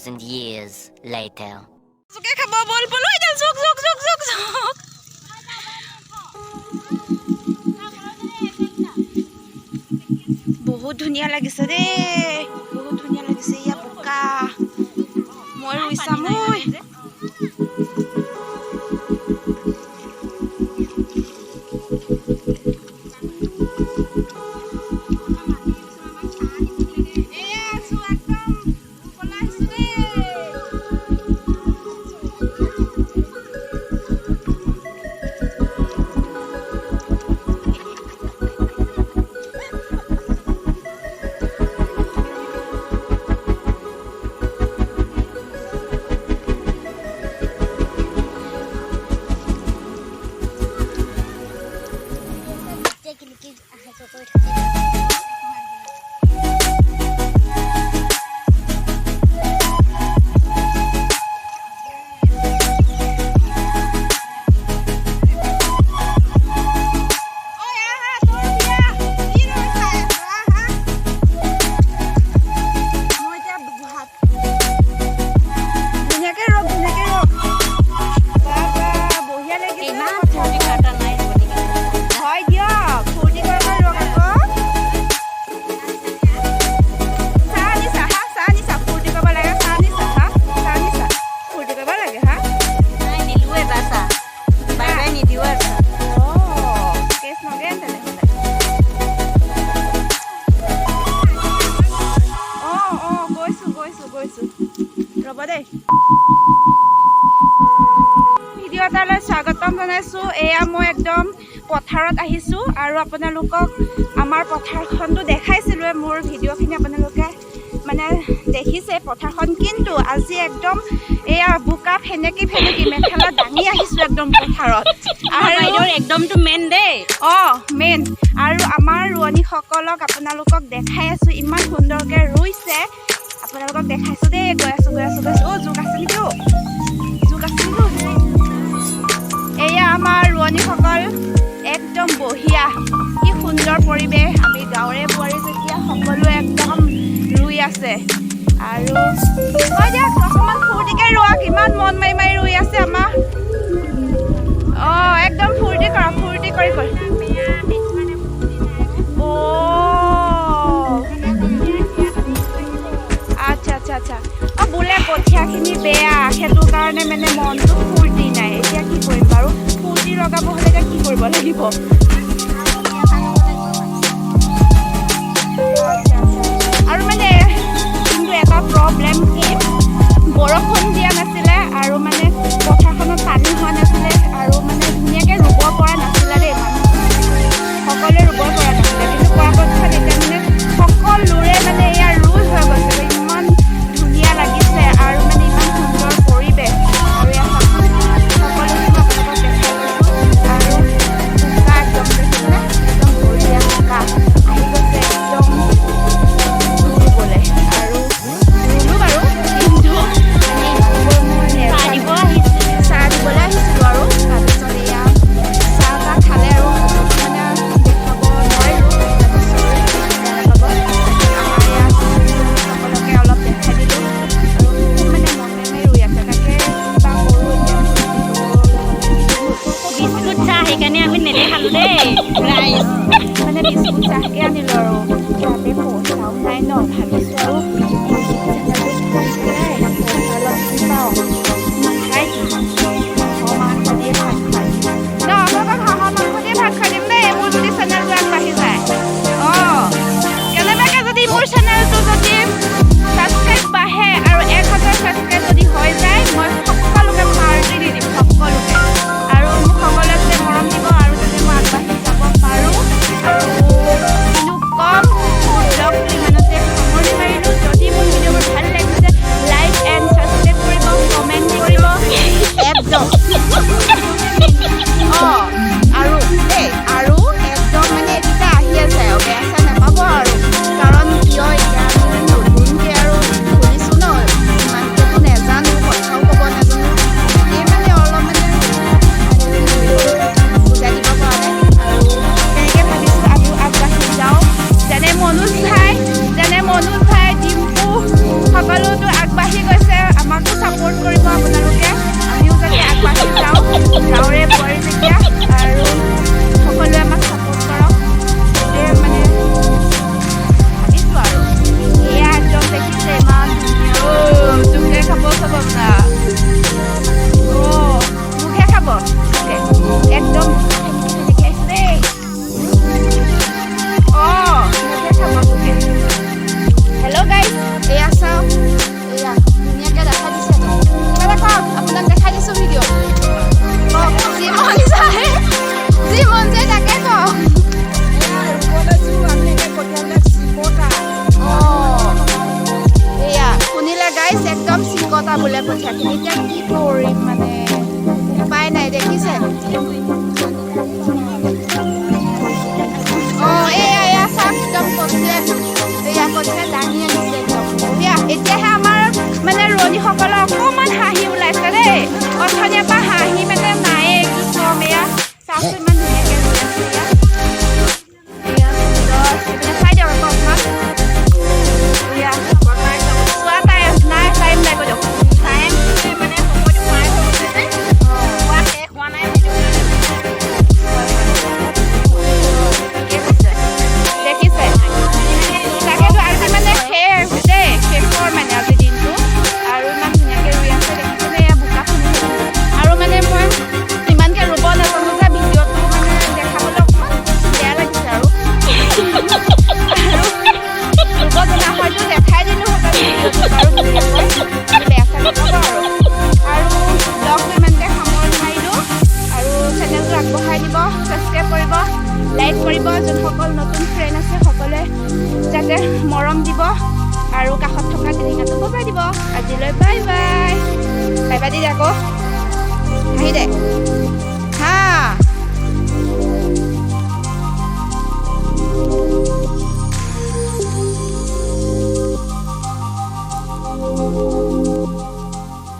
2,000 years later. জোকে খাব, বল বল। ঐ জোক জোক জোক জোক জোক। বহুত ধুনীয়া লাগিছে দেই, বহুত ধুনীয়া লাগিছে। এয়া বোকা, মই ৰুই চাম ঐ। এয়া আছো একদম ৰুবলৈ আহিছো দেই। অহা যোৱা কৰি থাকে। ঐ আহা, তোৰ বিয়া। কি ৰৈ চাই আছ? আহা। মই এতিয়া ভাত ধুনীয়াকে ৰখ, ধুনীয়াকে ৰখ। বাবা, বঢ়িয়া লাগিছে। ইমান ফূৰ্তি ফাৰ্তা নাই। হয় দিয়ক, ফূৰ্তি কৰি কৰি ৰখ আকৌ। চাহ আনিছা? হা, চাহ আনিছা? ফূৰ্তি কৰিব লাগে। চাহ আনিছা? হা, চাহ আনিছা? ফূৰ্তি কৰিব লাগে হা। নাই নিদিওঁ এবাৰ চাহ, বাৰে বাৰে নিদিওঁ আৰু চাহ। অঁ, কেছ নগেন তেনেহ'লে। অঁ অঁ গৈছোঁ গৈছোঁ গৈছোঁ, ৰ'ব দেই। ভিডিঅ' এটালৈ স্বাগতম জনাইছোঁ। এয়া মই একদম পথাৰত আহিছোঁ আৰু আপোনালোকক আমাৰ পথাৰখনটো দেখাইছিলোঁৱে, মোৰ ভিডিঅ'খিনি আপোনালোকে মানে দেখিছে পথাৰখন। কিন্তু আজি একদম এয়া বোকা ফেনেকি ফেনেকি মেখেলা দাঙি আহিছোঁ একদম পথাৰত। আৰু বাইদেউৰ একদমটো মেইন দেই। অঁ, মেইন। আৰু আমাৰ ৰোৱনীসকলক আপোনালোকক দেখাই আছোঁ, ইমান সুন্দৰকৈ ৰুইছে, আপোনালোকক দেখাইছোঁ দেই। গৈ আছোঁ, গৈ আছোঁ, গৈ আছোঁ। অ' জোক আছে নেকি? অ' জোক আছে নেকি? অ'? এয়া আমাৰ ৰোৱনীসকল, একদম বঢ়িয়া, কি সুন্দৰ পৰিৱেশ। আমি গাঁৱৰে বোৱাৰী যেতিয়া সকলোৱে একদম ৰুই আছে। আৰু হয় দিয়ক, অকণমান ফূৰ্তিকৈ ৰোৱক, ইমান মন মাৰি মাৰি ৰুই আছে আমাৰ। অঁ, একদম ফূৰ্তি কৰা, ফূৰ্তি কৰি কৰি। অ' আচ্ছা আচ্ছা আচ্ছা। অঁ, বোলে কঠীয়াখিনি বেয়া, সেইটো কাৰণে মানে মনটো ফূৰ্তি নাই। এতিয়া কি কৰিম বাৰু? ফূৰ্তি লগাব হ'লে এতিয়া কি কৰিব লাগিব? আচ্ছা আচ্ছা। আৰু মানে কিন্তু এটা প্ৰব্লেম কি, বৰষুণ দিয়া নাছিলে আৰু মানে পথাৰখনত পানী হোৱা নাছিলে আৰু মানে ধুনীয়াকৈ ৰুব পৰা নাছিলে দেই। মানুহ সকলোৱে ৰুব পৰা নাছিলে, কিন্তু পৰাপক্ষত এতিয়া মানে সকলোৰে মানে এয়া ৰুই হৈ গৈছে। ইমান ধুনীয়া লাগিছে আৰু মানে ইমান সুন্দৰ পৰিৱেশ। আৰু এয়া চাওকচোন, সকলোখিনি মই আপোনালোকক দেখাই গৈছোঁ। আৰু বোকা একদম দেখিছেনে? একদম বঢ়িয়া বোকা আহি গৈছে একদম ৰুবলৈ। আৰু ৰুলো বাৰু, কিন্তু মানে ইমানবোৰ মই চাহ দিব আহিছোঁ। চাহ দিবলৈ আহিছিলোঁ আৰু তাৰপিছত এয়া চাহ তাহ খালে আৰু মানে দেখাব নোৱাৰিলোঁ, চৰি, বেয়া নাপাব। আমাৰ ইয়াত সকলোকে অলপ দেখাই দিলোঁ। আৰু খুব মানে মন মাৰি মাৰি ৰুই আছে, তাকে কিবা কৰোঁ এতিয়া। বিস্কুট চাহ সেইকাৰণে আমি নেদেখালো দেই ৰাইজ। মানে বিস্কুট চাহকে আনিলোঁ আৰু তাতে পইচাও নাই ন, ভাবিছোঁ আৰু ইউটিউব চেনেলটো খুলি পেলাই পইচা অলপ যদি পাওঁ, খাই দিম, হাঁহৰ মাংস দিয়ে ভাত খুৱাই দিম ন আপোনালোকক। হাঁহৰ মাংস দিয়ে ভাত খুৱাই দিম দেই, মোৰ যদি চেনেলটো আগবাঢ়ি যায়। অঁ, কেনেবাকৈ যদি মোৰ চেনেলটো যদি ছাবস্ক্ৰাইব বাঢ়ে আৰু 1000 ছাবস্ক্ৰাইব যদি হৈ যায়, মই সকলোকে পাৰ্টি দি দিম, সকলোকে। আৰু মোক সকলোৱে যাতে মৰম দিব আৰু যাতে মই আগবাঢ়ি যাব পাৰোঁ। আৰু কিনো কম, মোৰ ব্লগটো ইমানতে সামৰণি মাৰিলোঁ। যদি মোৰ এতিয়া কি কৰিম মানে, উপায় নাই। দেখিছে? অঁ, এয়া এয়া চাওক, একদম কঠীয়া, এয়া কঠীয়া দাঙি আনিছে একদম বঢ়িয়া। এতিয়াহে আমাৰ মানে ৰোৱনীসকলৰ অকণমান হাঁহি ওলাইছে দেই। অথনিৰ পৰা হাঁহি মানে নায়ে, কি ক'ম। এয়া চাওকচোন, ইমান ধুনীয়াকৈ ৰুই আছে। এয়া এয়া সুন্দৰ। এইপিনে চাই দিয়ক আকৌ অকণমান। এয়া চোৱা, টাইম নাই, টাইম নাই, কৈ দিয়ক। টাইম মানে সময়টো পাৰ হৈ গৈছে যে, খোৱা শেষ হোৱা নাই, সেইটো কাৰণে। ঠিকে কৈছে। দেখিছে, তাকেতো আজি মানে শেষ দেই, শেষৰ মানে আজি দিনটো। আৰু ইমান ধুনীয়াকৈ ৰুই আছে, দেখিছেনে? এয়া বোকা খুন্দি। আৰু মানে মই ইমানকৈ ৰুব নাজানো যে, ভিডিঅ'টো মানে দেখাবলৈ অকণমান বেয়া লাগিছে। আৰু আৰু ৰুব জনা হয়তো দেখাই দিলোহেঁতেন ভিডিঅ'টো বাৰু ধুনীয়াকৈ। বেয়া চেয়া নাপাব। আৰু আৰু ব্লগটো ইমানতে সামৰণি মাৰিলোঁ। আৰু চেনেলটো আগবঢ়াই দিব, ছাবস্ক্ৰাইব কৰিব, লাইক কৰিব। যোনসকল নতুন ফ্ৰেণ্ড আছে, সকলোৱে যাতে মৰম দিব আৰু কাষত থকা টিলিঙাটো বজাই দিব। আজিলৈ bye bye. Bye by the দে আকৌ, হাঁহি দে।